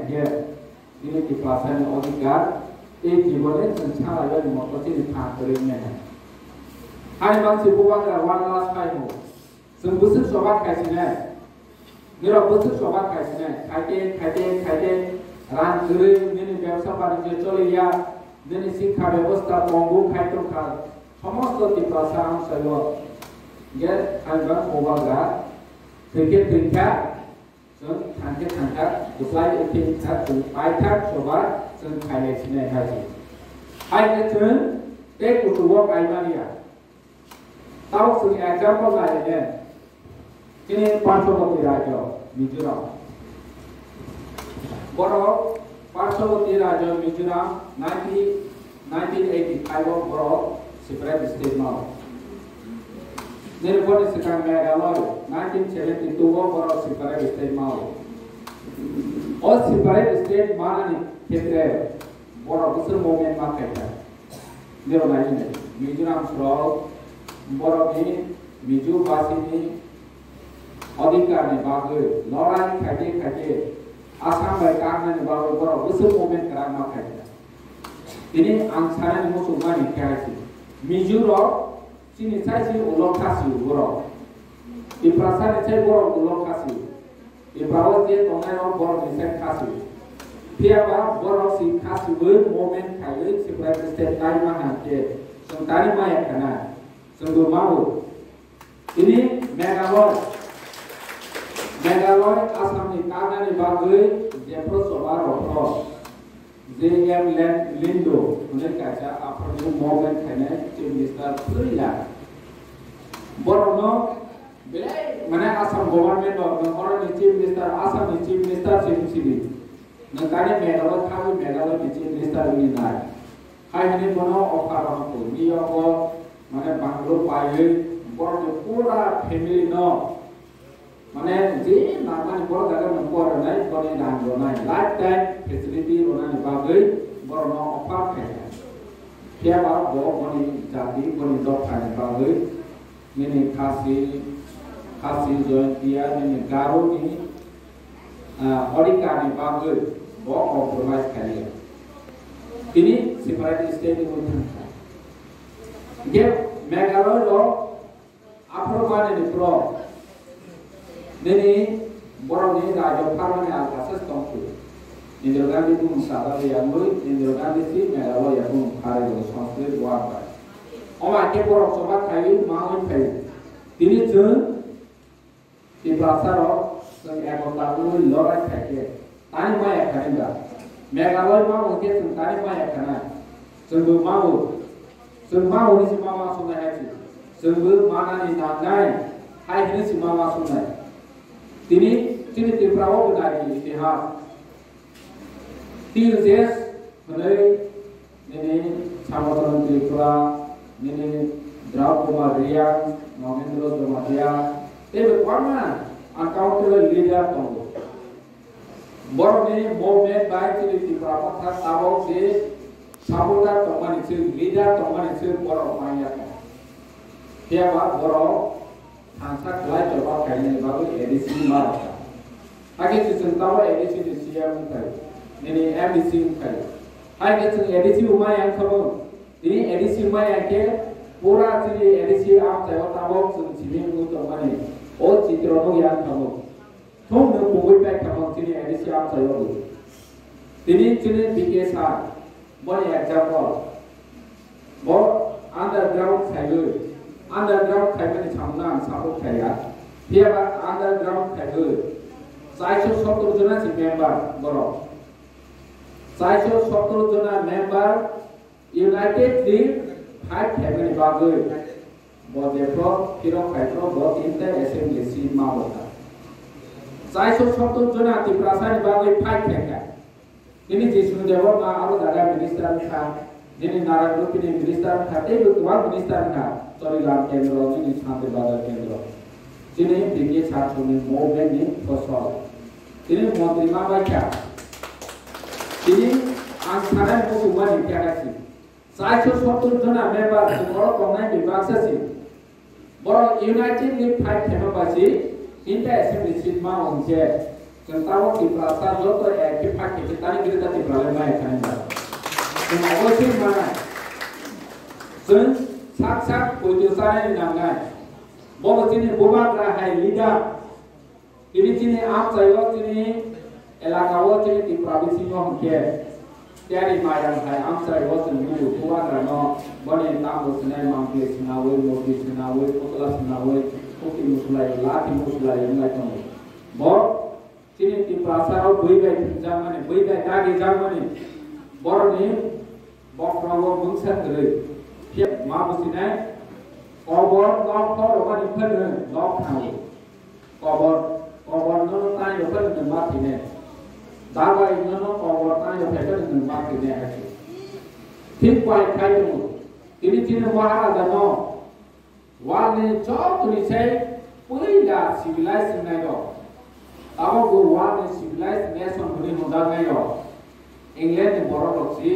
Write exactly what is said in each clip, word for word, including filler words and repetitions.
Ye, ini Tiprasani odhikar, tei jibone chwng salaio ni moto chini phan kwrwi mene. Hai mansi bubagra one last time o. Chwng bwswk choba khaisinai. Nirok bwswk choba khaisinai. Khaite, khaite, khaite, rang kwrwi, nini bebsa banijyo choliya, nini sikha bebosta tongo khai tongkha. Somosto Tiprasa amsaio. Ge, hai bang bubagra, thwikhe thwikha, Chwng thangkhe thangkha, kwplai wngkhe wngkha, chwng paithak choba chwng khailai sinai hai se. Hai khe chwng tei kuchugo kaimani ya. Tabuk chwng example naidi le. Chini Parshoboti Rajyo, Mizoram. Borok Parshoboti Rajyo, Mizoram, ninety nineteen eighty-five o borok separate state mao. Nini boni swkang Meghalaya, nineteen seventy-two o borok separate state mao. O separate state manani khetre borok bwswk movement ma khaikha. Nirok nai hwnwi Mizoram srok borokni Mizo basini odhikarni bagwi lorai khaite khaite Assam bai karnani bagwi borok bwswk movement kwrak ma khaikha. Tini ang sanani muchungmani khe hai se. Mizo rok chini sai se ulo khasi borok. Tiprasa ni sai borok ulo khasi. Tipra o je tongnai rok borok ni sai khasi. Phiya ba borok si khasi wi movement khaiwi separate state nai ma hang khe chwng tani ma ya khana. Chwng bo ma o. Tini Meghalaya, Meghalaya Assam ni karnani bagwi jephru choba rok J M Lindo hwnwi kaisa aphuru movement khainai Chief Minister Purila. Borokno belai mane Assam government rok no oroni Chief Minister, Assam ni Chief Minister se wng sidi. Nwng tani Meghalaya thangwi Meghalaya ni Chief Minister wngwi nai. Hai hwnwi bono offer rw kho. Bini yogo mane banglo paiwi borokni pura family no mane je nangmani borok jaga no pore nai, boni rang rwnai, lifetime facility rwnani bagwi borokno offer khaikha. Phiya ba bo boni jati, boni dophani bagwi nini Khasi, Khasi Jaintia, nini Garo ni, ah, odhikar ni bagwi bo compromise khaiya. Tini separate state ni wngwi thangkha. Hingke Meghalaya rok aphuru manini pro nini borokni rajyo pharmani alkasa tongkhu. Indira Gandhi bumung sajagwi yangwi, Indira Gandhi si Meghalaya bumung pharwi bo Sanskrit word bai. Omo hai khe borok choba khaiwi mawi phai. Tini chwng Tiprasa rok chwng ekota wngwi lorai khai khe tani maya kha nai ba? Meghalaya ma hwn khe chwng tani maya kha nai? Chwng bo ma o. Chwng ma hwnwi se ma ma sunai hai se. Chwng bo manani nangnai hai hwnwi se ma ma sunai. Tini chini Tripura o bo nai di itihas. T J S hwnwi nini Samodon Tripura, nini Drau Kumar Reang, Nogendra Jamatia, tei bo kwbangma uncountable leader tongo. Borokni movement bai chini Tripura motha tabok se supporter tongmani se, leader tongmani se borok manya tong. Phiya ba borok thangsa khlai choba khainani bagwi A D C ma rwkha. Hakhe se chwng tamo A D C ni C M wngkha, nini M D C wngkha. Hakhe chwng A D C bo ma yang kha bo. Tini A D C ma yang khe pura chini A D C amchaio tabok chwng simi wngwi tongmani. O chitro no yang kha bo. Thung nwng kubui pai kha bo chini A D C amchaio bo. Tini chini B K sir, boni example. Bo underground khaiwi, underground khaimani samungno ang support khaiya. Phiya ba underground khaiwi, chaiso sottor jona si member borok. Chaiso sottor jona member unitedly fight khaimani bagwi bo jephru phirok khaipro bo tinta assembly seat ma bo kha. Chaiso sottor jona Tiprasani bagwi fight khaikha. Nini Jisnu Debbarma abo jaga minister wngkha, nini Narayan Rupini minister wngkha, tei bo kwbang minister wngkha, Chorigram kendro, nini Shanti Bazar kendro. Chini B K Sharchuni movement ni phosol. Tini montri ma bai kha. Tini ang sanai muchungmani khe hai se. Chaiso sottor jona member chwng oro tongnai bai baksa se. Borok unitedly fight khaima bai se, tinta assembly seat ma hwn khe, chwng tabok Tiprasa joto ek khe fight Khe tani kiri ta Tripura le maya khaina. Chwng abo thik manai. Chwng sak sak poito chanai nangnai. Bo chini bubagra hai leader. Tini chini amchai o chini elaka o chini Tripura bisingo hwnkhe tiyari mairang hai amchai o chwng bubagra no boni tambo swnai mangpli swnaui murti swnaui putla swnaui kuti muslai lati muslai wnglai tongo. Bo Chini Tiprasa rok bui bai thwngjakmani, bui bai dagijakmani, borokni bokhorogo mungsa kwrwi. Phiya ma businai kobor nok phorokmani phano nok thango. Kobor, kobor nono tangwi phano nwng ma thwinai. Dabai nono kobor tangwi phai phano nwng ma thwinai hai se. Thik bai khai tongo. Tini chini Maharaja no World ni joto ni sai puila civilized wngnai rok. Abo bo world ni civilized nation hwnwi hwnjaknai rok. England ni borok rok si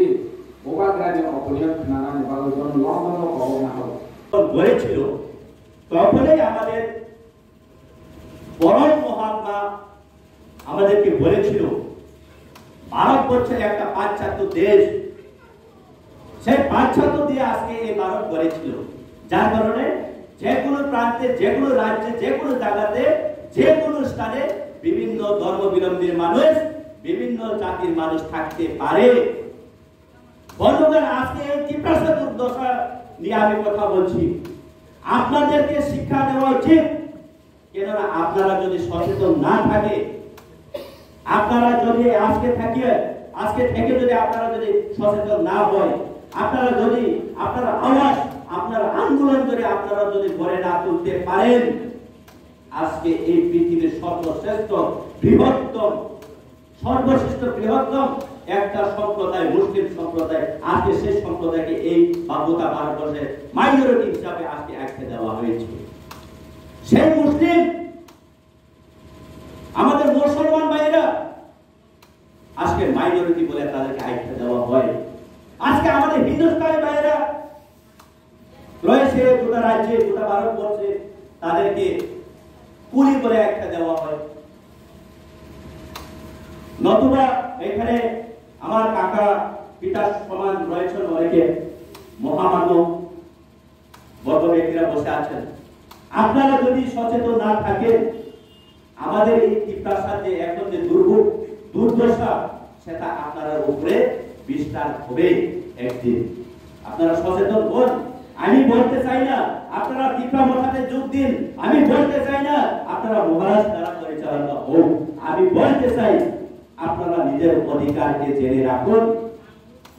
bubagra ni opinion khnanani bagwi bono London o kobokna hao. বলেছিল, তখনই আমাদের বড় মহাত্মা আমাদেরকে বলেছিল, ভারতবর্ষের একটা পাশ্চাত্য দেশ, সেই পাশ্চাত্য দিয়ে আজকে এই ভারত গড়েছিল, যার কারণে যে কোনো প্রান্তে, যে কোনো রাজ্যে, যে কোনো জায়গাতে, যে কোনো স্থানে বিভিন্ন ধর্মাবলম্বীর মানুষ, বিভিন্ন জাতির মানুষ থাকতে পারে। বন্ধুগণ, আজকে এই তিপ্রাসা দুর্দশা নিয়ে আমি কথা বলছি। আপনাদেরকে শিক্ষা দেওয়া উচিত, কেননা আপনারা যদি সচেতন না থাকে, আপনারা যদি আজকে থাকে, আজকে থেকে যদি আপনারা যদি সচেতন না হয়, আপনারা যদি আপনার আওয়াজ, আপনার আন্দোলন যদি আপনারা যদি গড়ে না তুলতে পারেন, আজকে এই পৃথিবীর সর্বশ্রেষ্ঠ, বৃহত্তম, সর্বশ্রেষ্ঠ, বৃহত্তম একটা সম্প্রদায়, মুসলিম সম্প্রদায়, আজকে সেই সম্প্রদায়কে এই বা গোটা ভারতবর্ষের মাইনরিটি হিসাবে আজকে আখ্যা দেওয়া হয়েছে। সেই মুসলিম আমাদের মুসলমান ভাইয়েরা আজকে মাইনরিটি বলে তাদেরকে আখ্যা দেওয়া হয়। আজকে আমাদের হিন্দুস্তানি ভাইয়েরা রয়েছে গোটা রাজ্যে, গোটা ভারতবর্ষে, তাদেরকে কুলি বলে আখ্যা দেওয়া হয়। নতুবা এখানে আমার কাকা পিতার সমান রয়েছেন অনেকে মহামান্য বড় ব্যক্তিরা বসে আছেন। আপনারা যদি সচেতন না থাকেন, আমাদের এই তিপ্রাসার যে এখন যে দুর্ভোগ, দুর্দশা, সেটা আপনার উপরে বিস্তার হবে একদিন। আপনারা সচেতন হন। আমি বলতে চাই না আপনারা তিপ্রা মথাতে যোগ দিন, আমি বলতে চাই না আপনারা মহারাজ দ্বারা পরিচালনা হোক। আমি বলতে চাই আপনারা নিজের অধিকারকে জেনে রাখুন।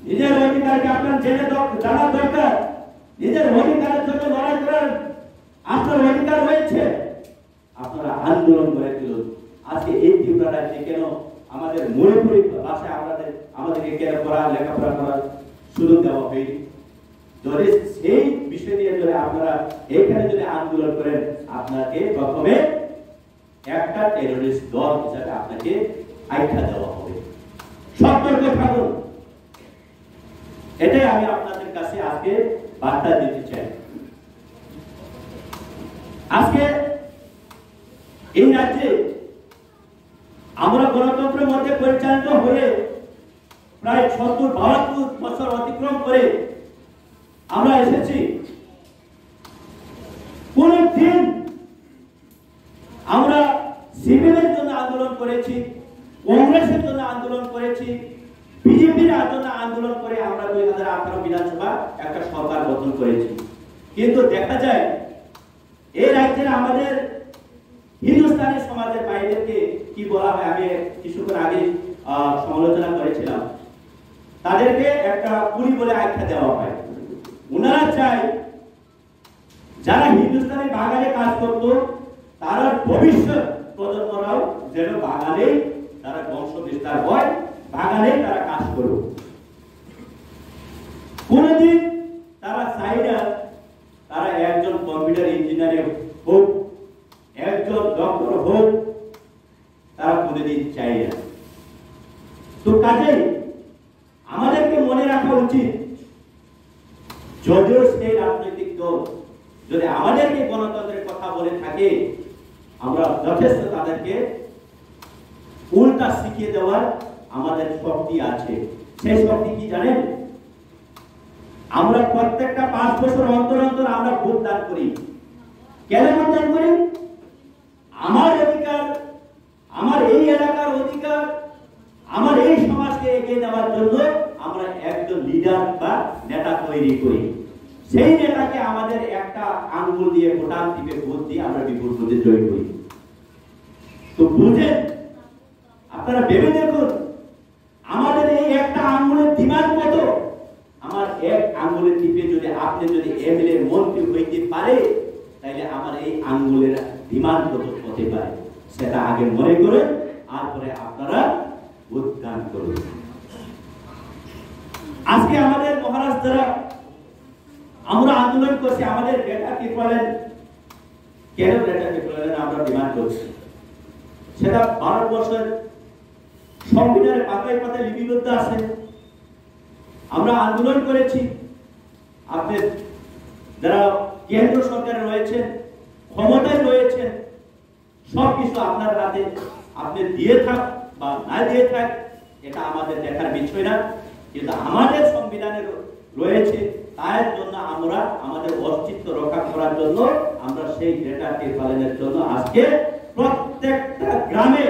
নিজের অধিকারকে আপনার জেনে দর-, জানার দরকার। নিজের অধিকারের জন্য লড়াই করার আপনার অধিকার রয়েছে। আপনারা আন্দোলন গড়ে তুলুন। আজকে এই ত্রিপুরা রাজ্যে কেন আমাদের মণিপুরি ভাষায় আমাদের, আমাদেরকে কেন পড়া, লেখাপড়া করার সুযোগ দেওয়া হয়নি? যদি সেই বিষয় নিয়ে যদি আপনারা এখানে যদি আন্দোলন করেন, আপনাকে প্রথমে একটা টেররিস্ট দল হিসাবে আপনাকে আখ্যা দেওয়া হবে। সতর্ক থাকুন। এটাই আমি আপনাদের কাছে আজকে বার্তা দিতে চাই। আজকে এই রাজ্যে আমরা গণতন্ত্রের মধ্যে পরিচালিত হয়ে প্রায় সত্তর বাহাত্তর বছর অতিক্রম করে আমরা এসেছি। কোনো দিন আমরা সিপিএমের জন্য আন্দোলন করেছি, কংগ্রেসের জন্য আন্দোলন করেছি, বিজেপির জন্য আন্দোলন করে আমরা দুই হাজার আঠারো বিধানসভা একটা সরকার গঠন করেছি। কিন্তু দেখা যায় এই রাজ্যের আমাদের হিন্দুস্তানি সমাজের ভাইদেরকে কি বলা হয়, আমি কিছুক্ষণ আগে, আহ, সমালোচনা করেছিলাম, তাদেরকে একটা কুলি বলে আখ্যা দেওয়া হয়। ওনারা চায় যারা হিন্দুস্তানি বাগানে কাজ করত, তারা ভবিষ্যৎ প্রজন্মরাও যেন বাগানেই তারা বংশ বিস্তার হয়, বাগানেই তারা কাজ করুক। কোনোদিন তারা চায় না তারা একজন কম্পিউটার ইঞ্জিনিয়ার হোক, একজন ডক্টর হোক, তারা কোনোদিন চায় না। তো কাজেই আমাদেরকে মনে রাখা উচিত, যদিও সেই রাজনৈতিক দল যদি আমাদেরকে গণতন্ত্রের কথা বলে থাকে, আমরা যথেষ্ট তাদেরকে উল্টা শিখিয়ে দেওয়ার আমাদের শক্তি আছে। সেই শক্তি কি জানেন? আমরা প্রত্যেকটা পাঁচ বছর অন্তর অন্তর আমরা ভোট দান করি। কেন ভোট দান করি? আমার অধিকার, আমার এই এলাকার অধিকার, আমার এই সমাজকে এগিয়ে নেওয়ার জন্য আমরা একজন লিডার বা নেতা তৈরি করি। সেই নেতাকে আমাদের একটা আঙ্গুল দিয়ে, ভোটার টিপে ভোট দিয়ে আমরা বিপুল ভোটে জয় করি। তো বুঝেন, আপনারা ভেবে দেখুন, আমাদের এই একটা আঙ্গুলের ডিমান্ড কত? আমার এক আঙ্গুলের টিপে যদি আপনি যদি এমএলএ মন্ত্রী হইতে পারে, তাহলে আমার এই আঙ্গুলের ডিমান্ড কত হতে পারে, সেটা আগে মনে করুন, তারপরে আপনারা ভোট দান করুন। আজকে আমাদের মহারাজ যারা আমরা আন্দোলন করছি, আমাদের গ্রেটার টিপ্রাল্যান্ড, কেন গ্রেটার টিপ্রাল্যান্ড আমরা ডিমান্ড করছি, সেটা ভারতবর্ষের সংবিধানের পাতায় পাতায় লিপিবদ্ধ আছে। আমরা আন্দোলন করেছি। আপনি যারা কেন্দ্র সরকারে রয়েছেন, ক্ষমতায় রয়েছেন, সবকিছু আপনার হাতে, আপনি দিয়ে থাক বা না দিয়ে থাক, এটা আমাদের দেখার বিষয় না। কিন্তু আমাদের সংবিধানে র-, রয়েছে, তার জন্য আমরা আমাদের অস্তিত্ব রক্ষা করার জন্য আমরা সেই গ্রেটার টিপ্রাল্যান্ডের জন্য আজকে প্রত্যেকটা গ্রামে,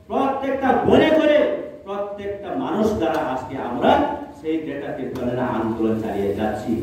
প্রত্যেকটা ঘরে ঘরে, প্রত্যেকটা মানুষ দ্বারা আজকে আমরা সেই গ্রেটার টিপ্রাল্যান্ডের আন্দোলন চালিয়ে যাচ্ছি।